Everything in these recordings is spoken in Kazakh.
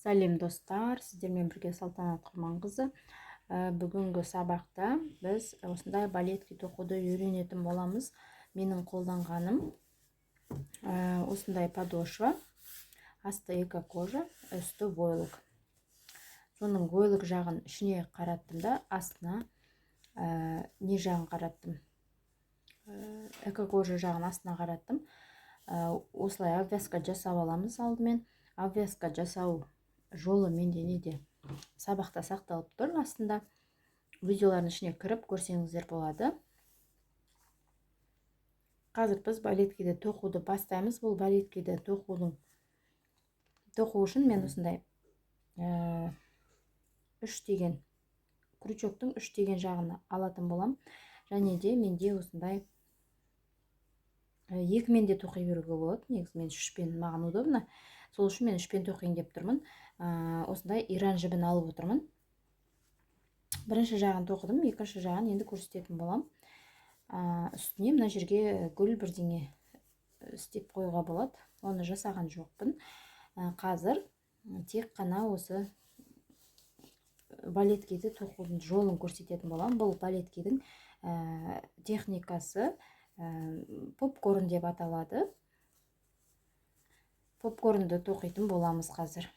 Сәлем, достар! Сіздермен бірге Салтанат Құрманқызы. Бүгінгі сабақта біз осындай балетки тоқуды үйренетін боламыз. Менің қолданғаным осындай подошва, асты экокожа, үсті войлок. Соның войлок жағын ішіне қараттым да, астына не жағын қараттым, экокожа жағын астына қараттым. Осылай обвязка жасап аламыз. Алдымен обвязка жасау жолы менде неде, сабақта сақталып тұр, астында видеолардың ішіне кіріп көрсеңіздер болады. Қазір біз балеткиді тоқуды бастаймыз. Бұл балеткиді тоқу үшін мен осындай үш деген крючоктың үш деген жағын алатын болам. Және де менде осындай екімен де тоқи беруге болады. Негізі мен үшпен, маған удобно, сол үшін мен үшпен тоқиын деп тұрмын. Осындай иран жібін алып отырмын. Бірінші жағын тоқыдым, екінші жағын енді көрсететін болам. Үстіне мына жерге гүл бірдеңе істеп қоюға болады, оны жасаған жоқпын. Қазір тек қана осы балеткиді тоқудың жолын көрсететін боламын. Бұл балеткидің техникасы попкорн деп аталады. Попкорнды тоқитын боламыз қазір.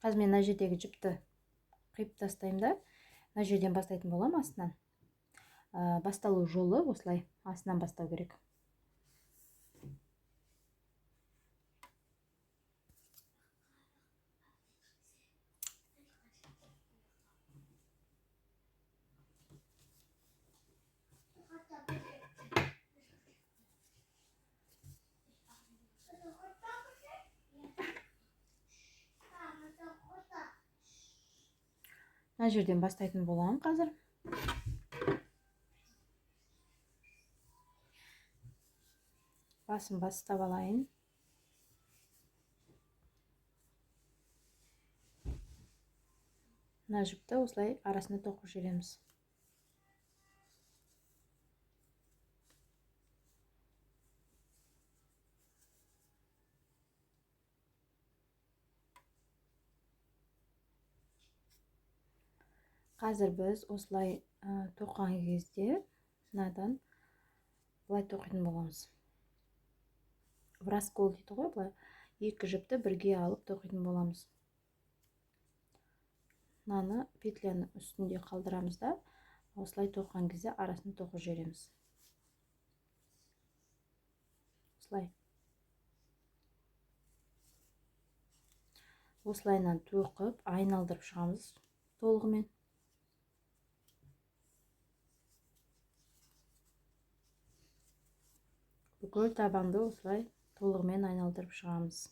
Қазір мен мына жердегі жіпті қиып тастаймын да, мына жерден бастайтын боламын, астынан. Басталу жолы осылай астынан бастау керек. Мына жерден бастайтын боламын қазір. Басын бастап алайын. Мына жіпті осылай арасына тоқып жібереміз. Қазір біз осылай тоқыған кезде мынадан былай тоқитын боламыз. В раскол дейді ғой, былай екі жіпті бірге алып тоқитын боламыз. Мынаны петляның үстінде қалдырамыз да, осылай тоқыған кезде арасын тоқып жібереміз. Осылай. Осылайынан тоқып, айналдырып шығамыз толығымен. Бүкіл табанды осылай толығымен айналдырып шығамыз.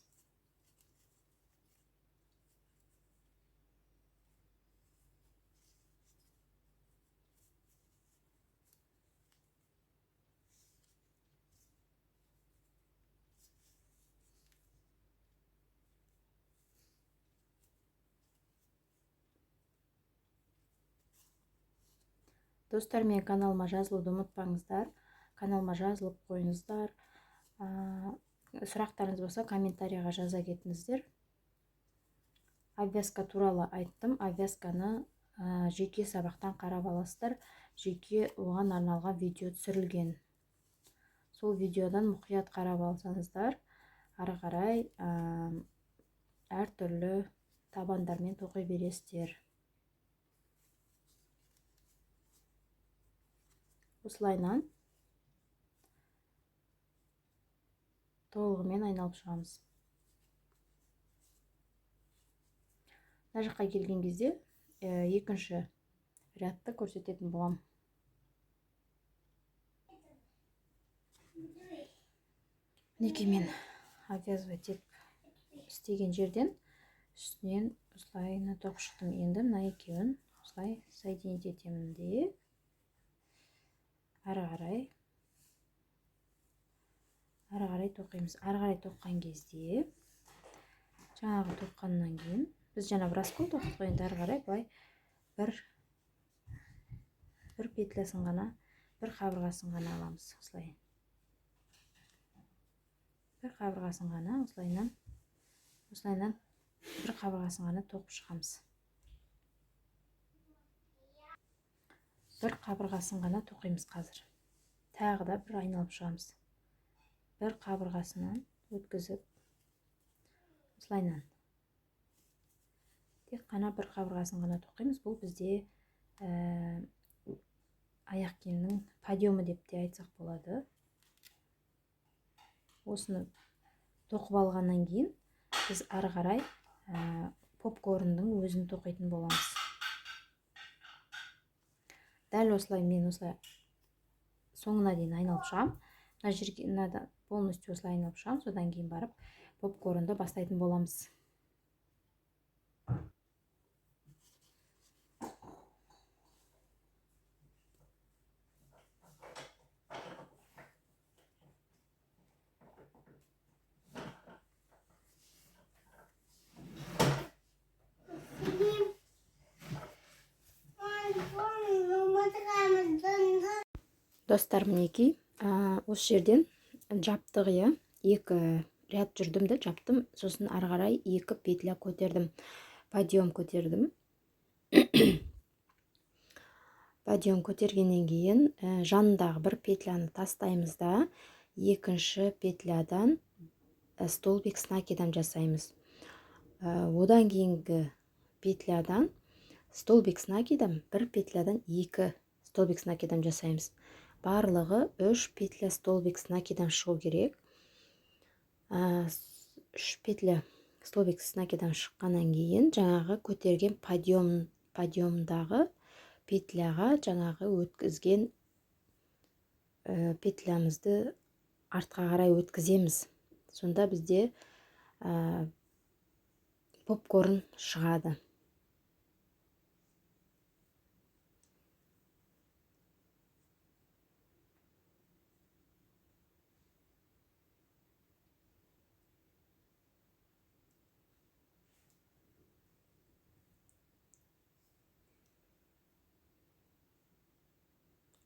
Достар, мен каналыма жазылуды ұмытпаңыздар. Каналыма жазылып қойыңыздар. Сұрақтарыңыз болса, комментарийға жаза кетіңіздер. Обвязка туралы айттым. Обвязканы жеке сабақтан қарап аласыздар. Жеке оған арналған видео түсірілген. Сол видеодан мұқият қарап алсаңыздар, ары қарай әртүрлі табандармен тоқи бересіздер. Осылайынан толығымен айналып шығамыз. Мына жаққа келген кезде екінші рядты көрсететін боламын. Мінекей, мен обвязывать етіп істеген жерден үстінен осылай тоқып шықтым. Енді мына екеуін осылай соединить етемін де, ары қарай тоқимыз. Ары қарай тоққан кезде, жаңағы тоққаннан кейін, біз жаңа в раскол тоқтық қой, енді ары қарай былай бір петлясын ғана, бір қабырғасын ғана аламыз осылай. Бір қабырғасын ғана осылайынан, осылайынан бір қабырғасын ғана тоқып шығамыз. Бір қабырғасын ғана тоқимыз қазір. Тағы да бір айналып шығамыз. Бір қабырғасынан өткізіп, осылайынан. Тек қана бір қабырғасын ғана тоқимыз. Бұл бізде аяқ киімнің подъемы деп те айтсақ болады. Осыны тоқып алғаннан кейін біз ары қарай попкорнның өзін тоқитын боламыз. Дәл осылай мен осылай соңына дейін айналып шығамын. Мына жерге мынада полностью осылай айналып шығамын. Содан кейін барып попкорнды бастайтын боламыз. Достар, мінекей, осы жерден жаптық, иә, екі ряд жүрдім де жаптым, сосын ары қарай екі петля көтердім, подъем көтердім. Подъем көтергеннен кейін жанындағы бір петляны тастаймыз да, екінші петлядан столбик с накидом жасаймыз. Одан кейінгі петлядан столбик с накидом, бір петлядан екі столбик с накидом жасаймыз. Барлығы 3 петля столбик с накидом шығу керек. 3 петля столбик с накидом шыққаннан кейін жаңағы көтерген подъемдағы петляға жаңағы өткізген петлямызды артқа қарай өткіземіз. Сонда бізде попкорн шығады.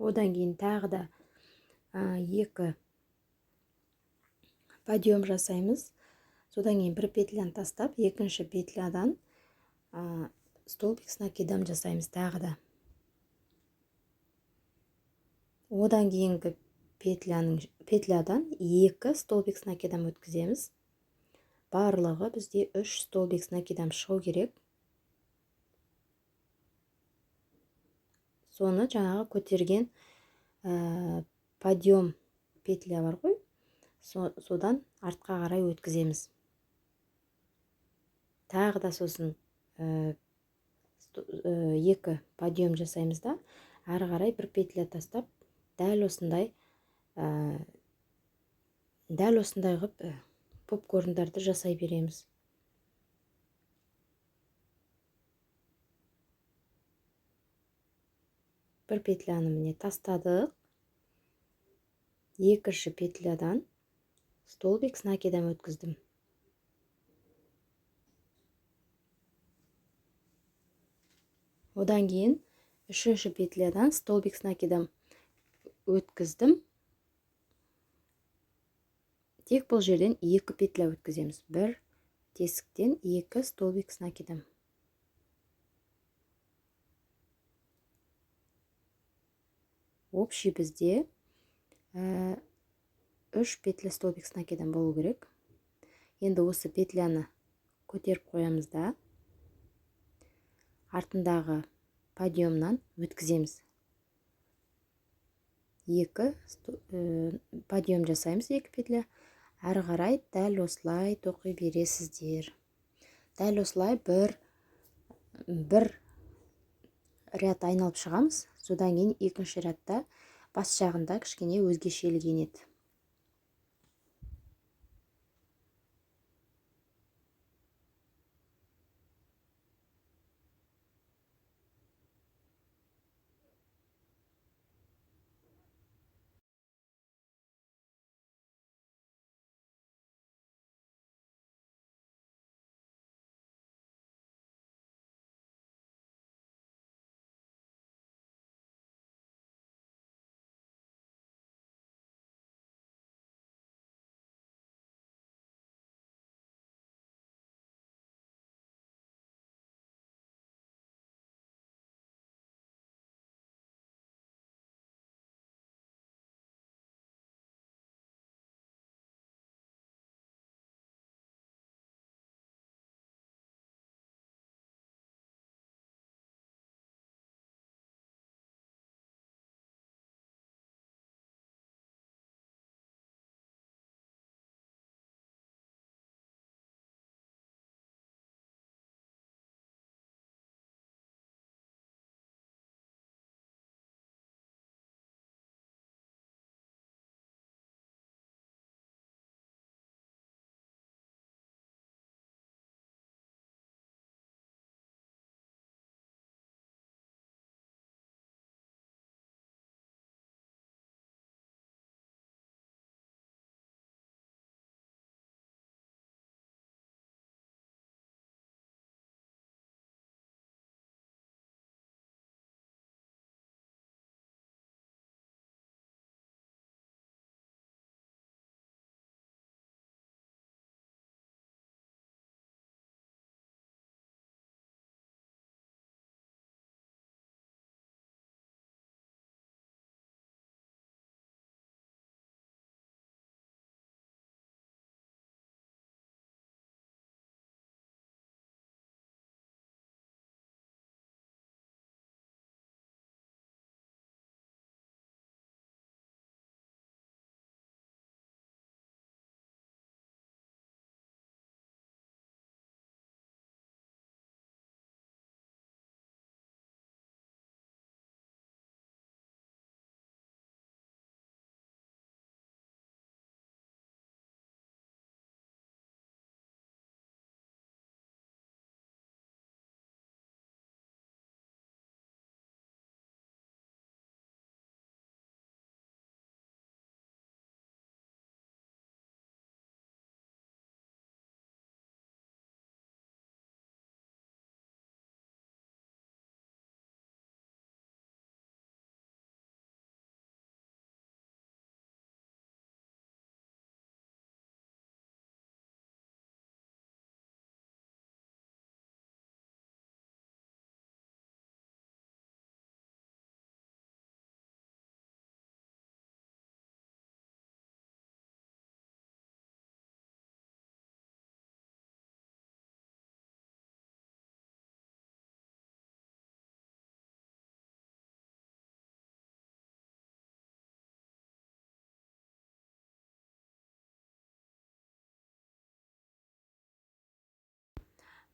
Одан кейін тағы да екі подъем жасаймыз. Содан кейін бір петляны тастап, екінші петлядан столбик с накидом жасаймыз тағы да. Одан кейінгі петлядан екі столбик с накидом өткіземіз. Барлығы бізде 3 столбик с накидом шығу керек. Соны жаңағы көтерген подъем петля бар ғой, содан артқа қарай өткіземіз. Тағы да сосын екі подъем жасаймыз да, ары қарай бір петля тастап, дәл осындай қылып попкорндарды жасай береміз. Бір петляны міне тастадық. Екінші петлядан столбик с накидом өткіздім. Одан кейін үшінші петлядан столбик с накидом өткіздім. Тек бұл жерден екі петля өткіземіз. Бір тесіктен екі столбик с накидом. Общий бізде 3 петля столбик с накидом болу керек. Енді осы петляны көтеріп қоямыз да, артындағы подъемнан өткіземіз. Екі подъем жасаймыз, екі петля. Әрі қарай дәл осылай тоқи бересіздер. Дәл осылай бір ряд айналып шығамыз. Содан кейін екінші рядта бас жағында кішкене өзгешелік енеді.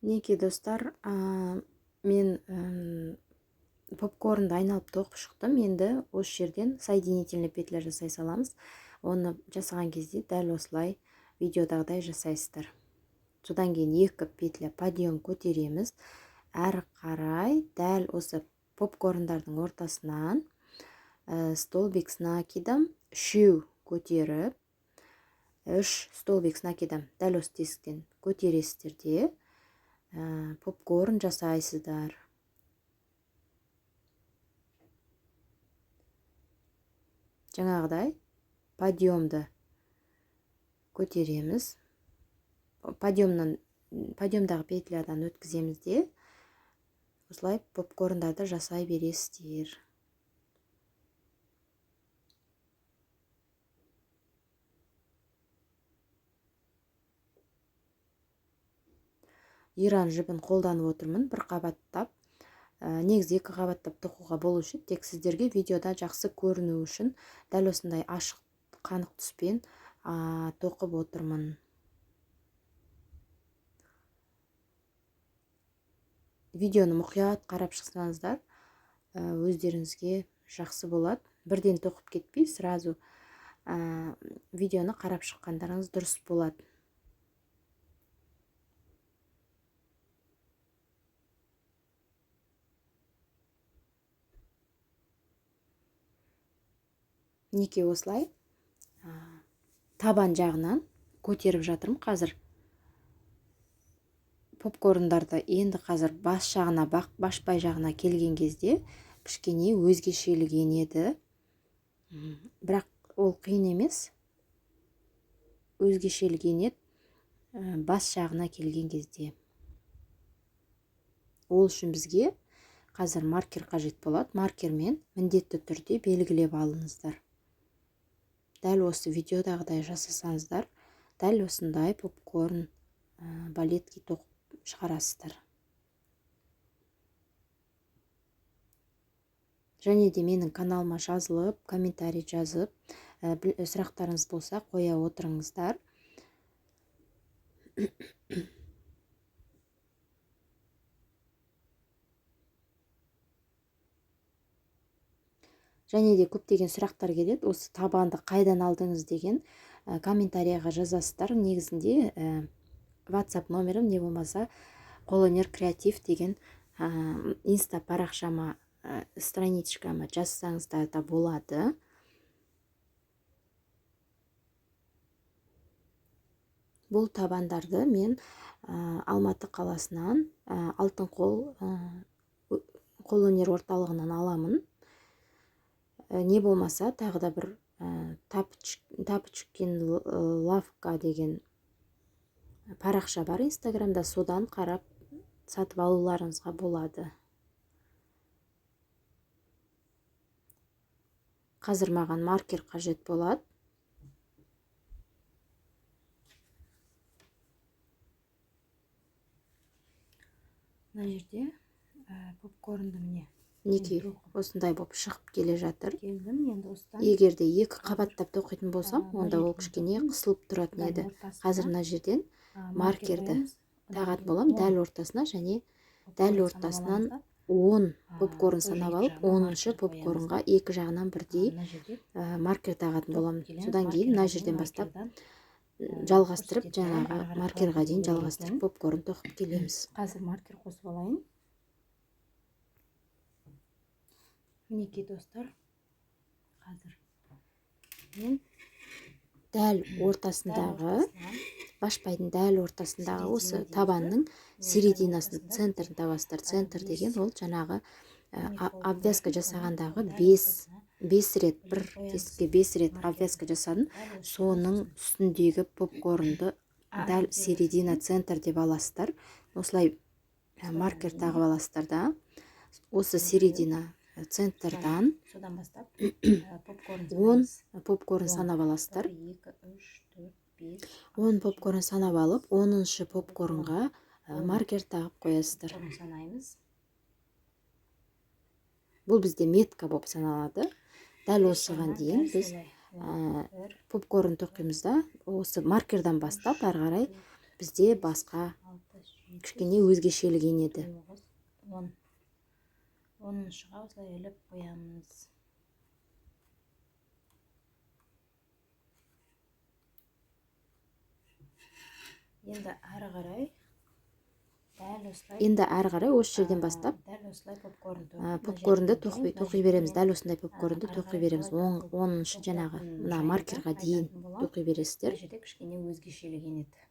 Мінекей, достар, мен попкорнды айналып тоқып шықтым. Енді осы жерден соединительный петля жасай саламыз. Оны жасаған кезде дәл осылай видеодағыдай жасайсыздар. Содан кейін 2 петля подъем көтереміз. Әрі қарай дәл осы попкорндардың ортасынан столбик с накидом 3 көтеріп, 3 столбик с накидом дәл осы тесіктен көтересіздер де попкорн жасайсыздар. Жаңағыдай подъемды көтереміз. Подъемдағы петлядан өткіземіз де осылай попкорндарды жасай бересіздер. Иран жібін қолданып отырмын бір қабаттап. Негізі 2 қабаттап тоқуға болушы еді, тек сіздерге видеода жақсы көріну үшін дәл осындай ашық қанық түспен тоқып отырмын. Видеоны мұқият қарап шықсаңыздар, өздеріңізге жақсы болады. Бірден тоқып кетпей, сразу видеоны қарап шыққандарыңыз дұрыс болады. Мінекей осылай табан жағынан көтеріп жатырмын қазір. Попкорндарды енді қазір бас жағына, башпай жағына келген кезде кішкене өзгешелік енеді. Бірақ ол қиын емес. Өзгешелік енеді бас жағына келген кезде. Ол үшін бізге қазір маркер қажет болады. Маркермен міндетті түрде белгілеп алыңыздар. Дәл осы видеодағыдай жасасаңыздар, дәл осындай попкорн балетки тоқып шығарасыздар. Және де менің каналыма жазылып, комментарий жазып, сұрақтарыңыз болса қоя отырыңыздар. Және де көптеген сұрақтар келеді. Осы табанды қайдан алдыңыз деген комментарияға жазасыздар. Негізінде WhatsApp номерім не болмаса қолөнер креатив деген инста парақшама, страничкама жазсаңыздар да болады. Бұл табандарды мен Алматы қаласынан, Алтын қолөнер орталығынан аламын. Не болмаса тағы да бір Тапочкин лавка деген парақша бар Инстаграмда, содан қарап сатып алуларыңызға болады. Қазір маған маркер қажет болады. Мына жерде попкорнды міне Мінекей осындай болып шығып келе жатыр. Егер де 2 қабаттап тоқитын болсам, онда ол кішкене қысылып тұратын еді. Қазір мына жерден маркерді тағатын боламын дәл ортасына және дәл ортасынан 10 попкорн санап алып, 10-шы попкорнға 2 жағынан бірдей маркер тағатын боламын. Содан кейін мына жерден бастап жалғастырып, жаңағы маркерға дейін жалғастырып попкорн тоқып келеміз. Қазір маркер қосып алайын. Мінекей достар, қазір мен дәл ортасындағы, башпайдың дәл ортасындағы осы табанның серединасын, центрін табасыздар. Центр деген ол жаңағы обвязка жасағандағы 5 рет, бір тесікке 5 рет обвязка жасадым. Соның үстіндегі попкорнды дәл середина центр деп аласыздар. Осылай маркер тағып аласыздар да, осы середина центрдан содан бастап попкорн 10 попкорн санап аласыздар. 10 попкорн санап алып, 10-шы попкорнға маркер тағып қоясыздар. Бұл бізде метка болып саналады. Дәл осыған дейін біз попкорн тоқимыз да, осы маркердан бастап ары қарай бізде басқа Жеті, Кішкене өзгешелік енеді. 9, 10. 10-шыға осылай іліп қоямыз. Енді әрі қарай дәл осылай. Енді әрі қарай осы жерден бастап дәл осылай попкорн попкорнды тоқи береміз. Дәл осындай попкорнды тоқи береміз. 10-шы жаңағы мына маркерға дейін тоқи бересіздер. Мына жерде кішкене өзгешелік енеді.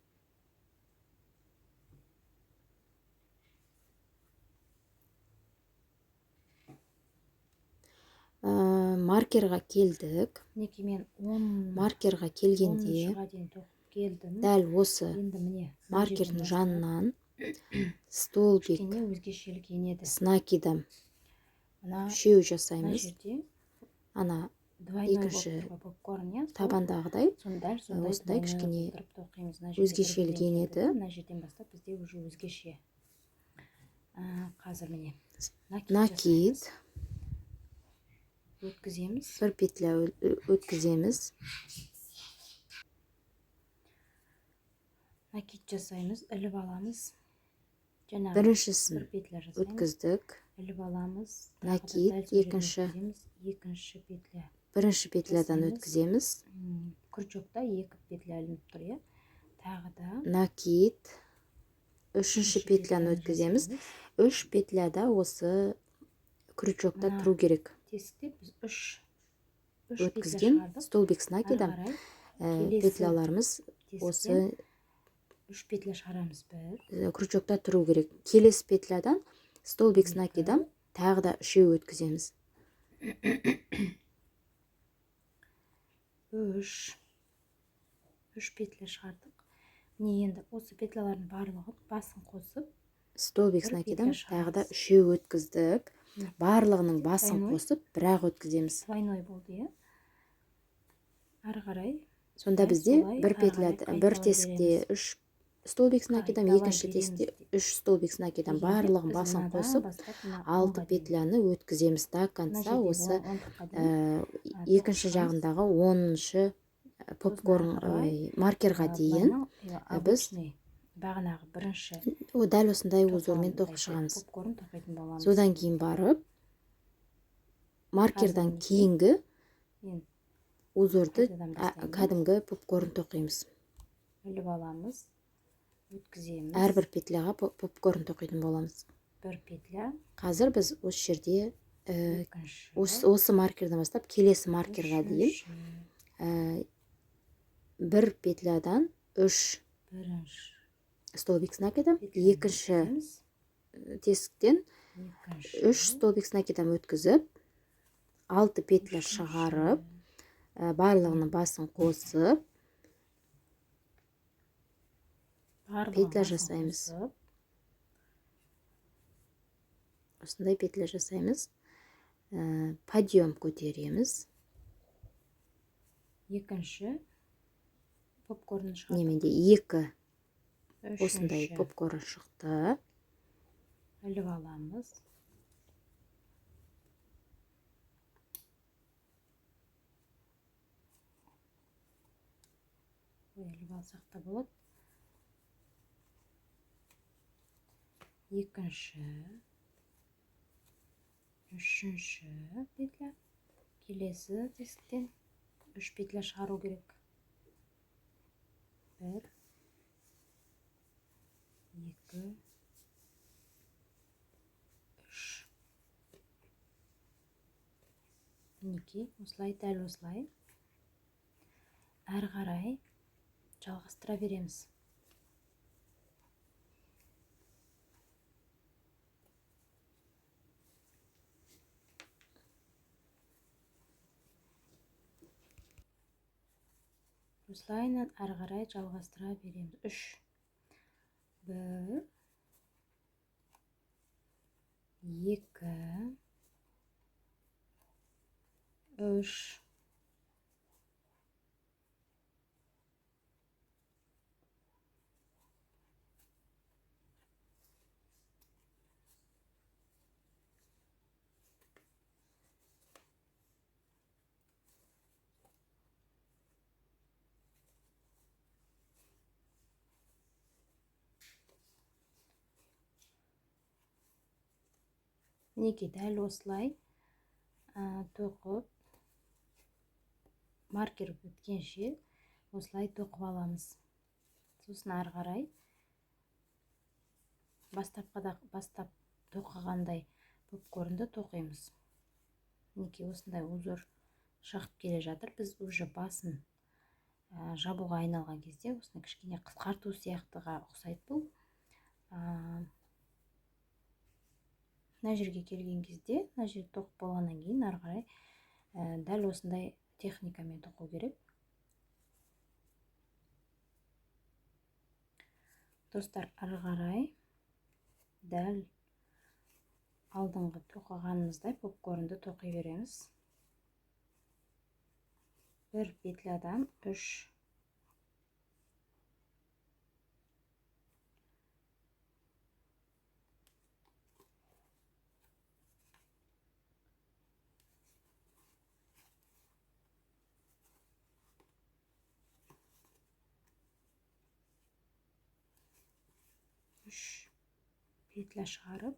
Маркерға келдік. Мінекей, мен 10 Маркерға келгенде 10-шыға дейін тоқып келдім. дәл осы Енді міне, мына маркердің жерден бастап жанынан столбик кішкене өзгешелік енеді. с накидом Мына үшеу мына жасаймыз. жерде Ана двойной болып екінші тұр ғой попкорн, иә, сол. табандағыдай Соны дәл сондай осындай двойной кішкене қылдырып тоқимыз. Мына жерде бір өзгешелік бірден енеді. келді, мына жерден бастап бізде уже өзгеше. Қазір міне накид Накид. жасаймыз. Өткіземіз. Бір петля өткіземіз. Накид жасаймыз, іліп аламыз. Жаңағы Біріншісін бір петля жасаймыз. өткіздік. Іліп аламыз. Тағы да Накид, дәл сол жерден екінші. өткіземіз. Екінші петля Бірінші петлядан жасаймыз. өткіземіз. Крючокта екі петля ілініп тұр, иә. Тағы да Накид, үшінші үшінші петляны петляны өткіземіз. жасаймыз. Үш петляда осы крючокта Мына тұру керек. тесікте біз үш петля Өткізген шығардық. столбик с Әрі накидом қарай келесі петляларымыз осы тесіктен үш петля шығарамыз. Бір, крючокта тұру керек. Келесі петлядан столбик с екі, накидом тағы да үшеу өткіземіз. Үш. Үш петля шығардық. Міне, енді осы петлялардың барлығын басын қосып Столбик с бір накидом петля тағы да шығарамыз. үшеу өткіздік. Міне. Барлығының басын Двойной. қосып, бір-ақ өткіземіз. Двойной болды, иә. Әрі қарай Сонда дәл бізде солай бір әрі петля, қарай бір қайталай тесікте береміз. үш столбик с накидом, Қайталай екінші береміз тесікте үш столбик с накидом, дегенде барлығын біз басын мынадан қосып бастап мына алты 10-ға дейін. петляны өткіземіз до Мына конца жердегі осы 10-дыққа дейін екінші тоқып шығамыз. жағындағы 10-шы попкорн Сосын әрі қарай, маркерға дейін былайынан, біз обычный бағанағы бірінші дәл осындай узормен тоқығандай тоқып шығамыз. попкорн тоқитын боламыз. Содан кейін барып маркердан Қазір кейінгі мен узорды қайтадан бастаймын. кәдімгі попкорн тоқимыз. Іліп аламыз, өткіземіз. Әрбір петляға попкорн тоқитын боламыз. Бір петля. Қазір біз осы жерде Екінші, осы маркерден бастап келесі маркерға дейін үшінші, бір петлядан үш бірінші столбик с накидом, петляны екінші өткіземіз. тесіктен Екінші, үш столбик с накидом өткізіп, алты петля үшінші, шығарып, барлығының басын қосып барлығын петля басын жасаймыз. қосып, Осындай петля жасаймыз. Подъем көтереміз. Екінші попкорн шығардық. Міне, менде екі осындай Үшінші. попкорн шықты. Іліп аламыз. Ой, іліп алсақ та болады. Екінші, үшінші петля. Келесі тесіктен үш петля шығару керек. Бір, екі, үш. Мінекей, осылай, дәл осылай әрі қарай жалғастыра береміз. Осылайынан әрі қарай жалғастыра береміз. Үш, бір, екі, үш. Мінекей, дәл осылай тоқып, маркер біткенше осылай тоқып аламыз. Сосын ары қарай бастап тоқығандай попкорнды тоқимыз. Мінекей, осындай узор шығып келе жатыр. Біз уже басын жабуға айналған кезде осыны кішкене қысқарту сияқтыға ұқсайды бұл. Мына жерге келген кезде, мына жер тоқып болғаннан кейін ары қарай дәл осындай техникамен тоқу керек. Достар, ары қарай дәл алдыңғы тоқығанымыздай попкорнды тоқи береміз. Бір петлядан 3 петля шығарып,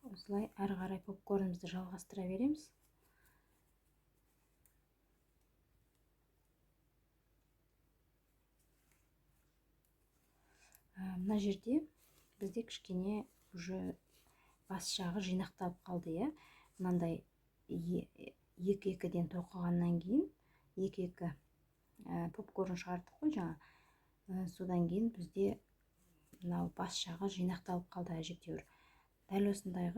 осылай ары қарай попкорнымызды жалғастыра береміз. Мына жерде бізде кішкене уже бас жағы жинақталып қалды, иә. Мынандай екі-екіден тоқығаннан кейін екі-екі попкорн шығардық қой жаңа. Содан кейін бізде мынау бас жағы жинақталып қалды әжептәуір. Дәл осындай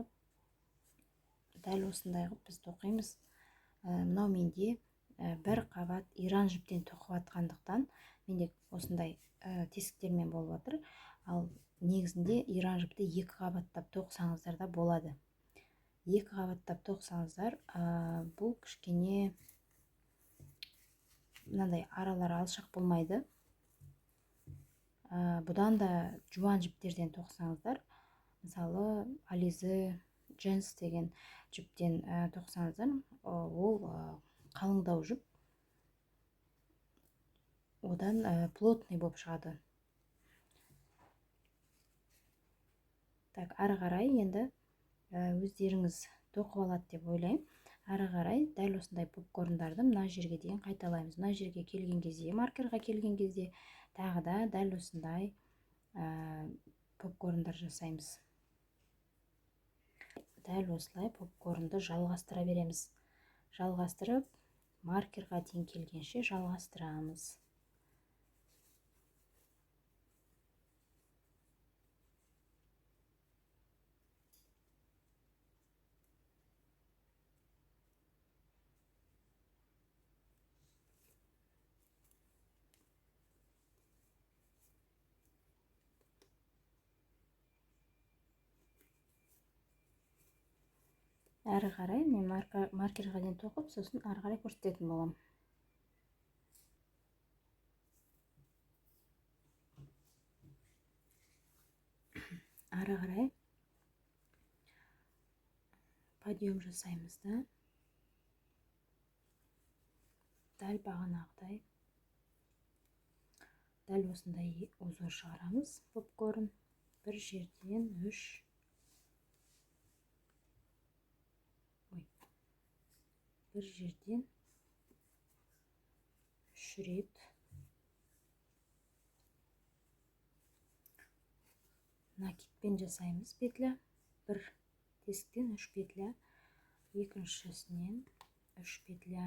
қылып біз тоқимыз. Мынау менде бір қабат иран жіптен тоқып жатқандықтан менде осындай тесіктермен болып жатыр. Ал негізінде иран жіпті екі қабаттап тоқсаңыздар да болады. Екі қабаттап тоқсаңыздар, бұл кішкене мынандай аралар алшақ болмайды. Бұдан да жуан жіптерден тоқсаңыздар, мысалы Ализе Дженс деген жіптен тоқсаңыздар, ол қалыңдау жіп, одан плотный болып шығады. Так, ары қарай енді өздеріңіз тоқып алады деп ойлаймын. Ары қарай дәл осындай попкорндарды мына жерге дейін қайталаймыз. Мына жерге келген кезде, маркерға келген кезде тағы да дәл осындай попкорндар жасаймыз. Дәл осылай попкорнды жалғастыра береміз. Жалғастырып, маркерға дейін келгенше жалғастырамыз. Әрі қарай мен маркерға дейін тоқып, сосын әрі қарай көрсететін боламын. Әрі қарай подъем жасаймыз да. Дәл бағанағыдай, дәл осындай узор шығарамыз попкорн. Бір жерден 3, бір жерден 3 рет накидпен жасаймыз петля. Бір тесіктен 3 петля, екіншісінен 3 петля.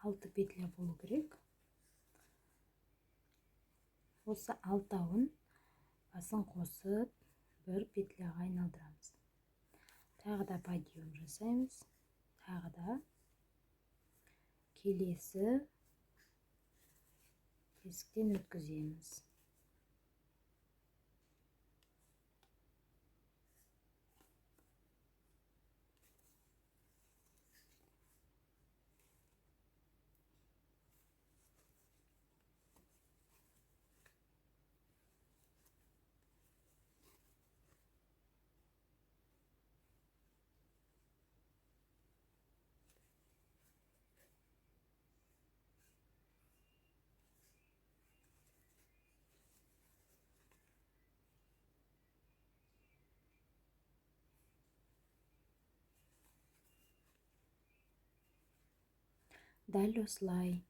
Алты петля болу керек. Осы алтауын басын қосып бір петляға айналдырамыз. Тағы да подъем жасаймыз. Тағы да келесі тесіктен өткіземіз. Дәл осылай.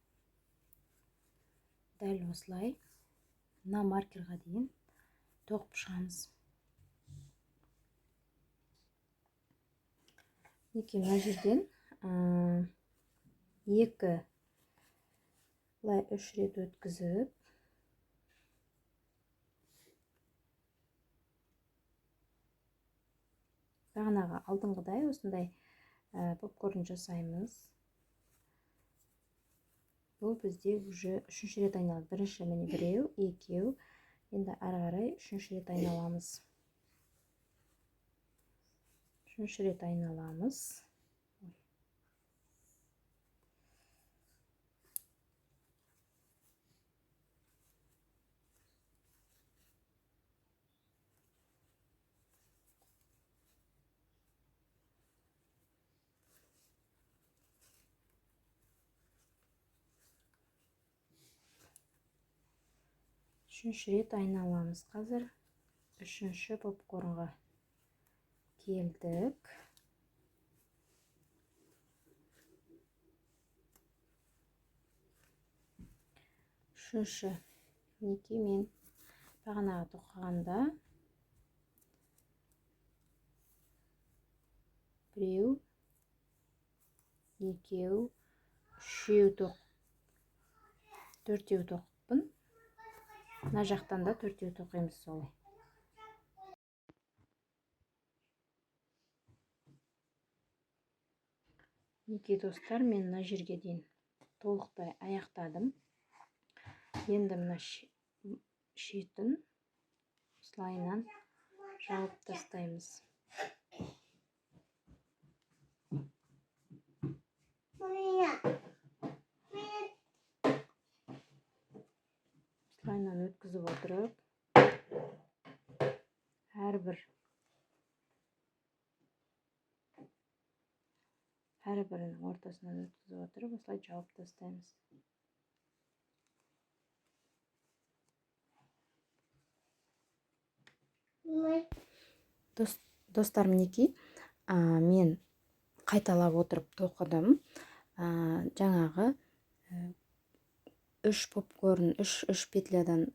Дәл осылай мына маркерға дейін тоқып шығамыз. Мінекей мына жерден 2 былай 3 рет өткізіп, бағанағы алдыңғыдай осындай попкорн жасаймыз. Бұл бізде уже 3-ші рет айналады. Бірінші міне біреу, екеу, енді ары қарай 3-ші рет айналамыз. 3-ші рет айналамыз. Үшінші рет айналамыз. Қазір үшінші попкорнға келдік. Үшінші. Мінекей мен бағанағы тоқығанда біреу, екеу, үшеу тоқ, төртеу тоқыппын. Мына жақтан да төртеу тоқимыз солай. Мінекей достар, мен мына жерге дейін толықтай аяқтадым. Енді мына шетін осылайынан жауып тастаймыз. Осылайынан өткізіп отырып, әрбірінің ортасынан өткізіп отырып, осылай жауып тастаймыз. Достар, мінекей, мен қайталап отырып тоқыдым. Жаңағы 3 попкорн, 3 петлядан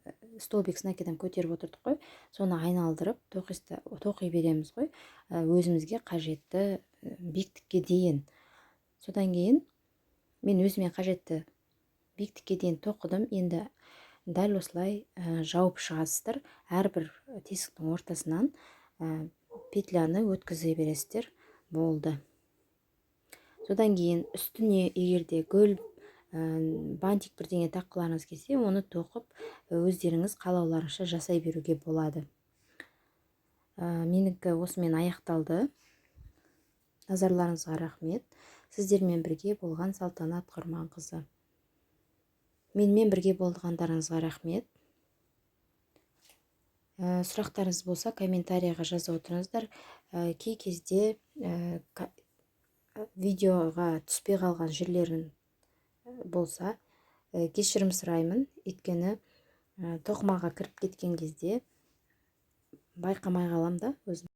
столбик с накидом көтеріп отырдық қой, соны айналдырып тоқи береміз ғой, өзімізге қажетті биіктікке дейін. Содан кейін мен өзіме қажетті биіктікке дейін тоқыдым. Енді дәл осылай жауып шығасыздар. Әрбір тесіктің ортасынан петляны өткізе бересіздер. Болды. Содан кейін үстіне егер де гүл, бантик бірдеңе таққыларыңыз келсе, оны тоқып өздеріңіз қалауларыңызша жасай беруге болады. Менікі осымен аяқталды. Назарларыңызға рахмет. Сіздермен бірге болған Салтанат Құрманқызы. Менімен бірге болғандарыңызға рахмет. Сұрақтарыңыз болса, комментарияға жаза отырыңыздар. Кей кезде видеоға түспей қалған жерлерін болса, кешірім сұраймын. Өйткені тоқымаға кіріп кеткен кезде байқамай қалам да өзім.